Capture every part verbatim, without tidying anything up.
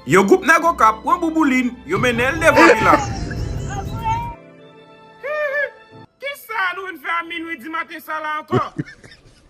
Yon gwoup nèg Okap pran Bouboulin, yo mennen l devan Pilat. Kisa nou vin fè a minwi di maten sa la ankò?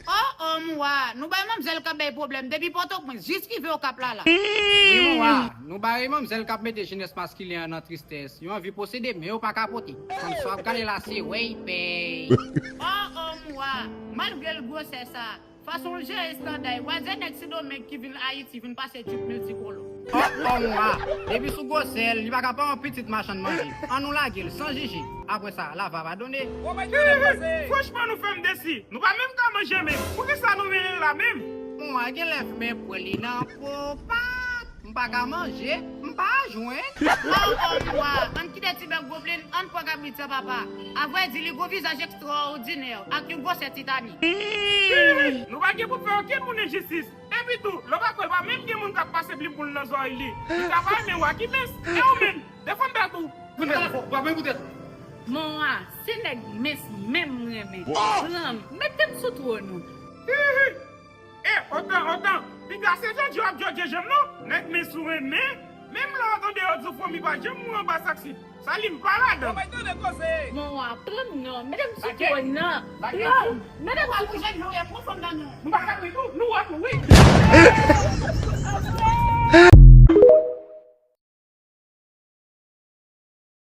Oh, oh, Moua, nou bay manmzèl k ap bay pwoblèm depi Pòtoprens jis rive Okap la la. Wi, Moua, nou bay manmzèl k ap mete jenès maskilen an nan tristès. Yo anvi posede, men yo pa ka pote. Fanm sa w ap gade la, se wèy pèy. Oh, oh, Moua, malgre l gwosè sa, fason l jere estanda y, wazè nèg Sendomeng ki vin Ayiti vin pase djip miltikolò. Oh, oh, Moua, depi sou gwosè l, li pa ka pa yon pitit machann manje. Ann nou lage l, san jije. Apre sa, lava padone. Franchman, nou fè m desi. Nou pa menm ka manje menm. Poukisa nou mennen l la menm? Moua gen lè fè m pran li nan popat. M pa ka manje, m pa jwenn. Oh, oh, Moua, ann kite ti bèk gwo plen, ann pran kabrit sa, papa. Avrèdi, li gon vizaj ekstraòdinè, ak yon gwosè titanik. Nou pa gen pou fè okenn moun enjistis. Epi tou, lè w pa kwè, pa menm gen moun k ap pase plim pou l nan zòrèy li. Li ka pa renmen wa ki mens. E ou menm, defann tèt ou. Defann tèt ou, w ap menm pou tèt ou. Moua, se nèg mens menm m renmen. Pran m, mete m sou twòn ou. Hihi. E, otan, otan, piga se jòjò ap jòjè janm non. Nèg mens ou renmen. Menm lè w tande yo di w fomi pa janm mouri anba sak sit. Sa li m pa ladan. Moua, pran m non, mete m sou twòn nan. Pran m, mete m sou twòn nan. Nou pa ka ri tou, nou wè tou, wi.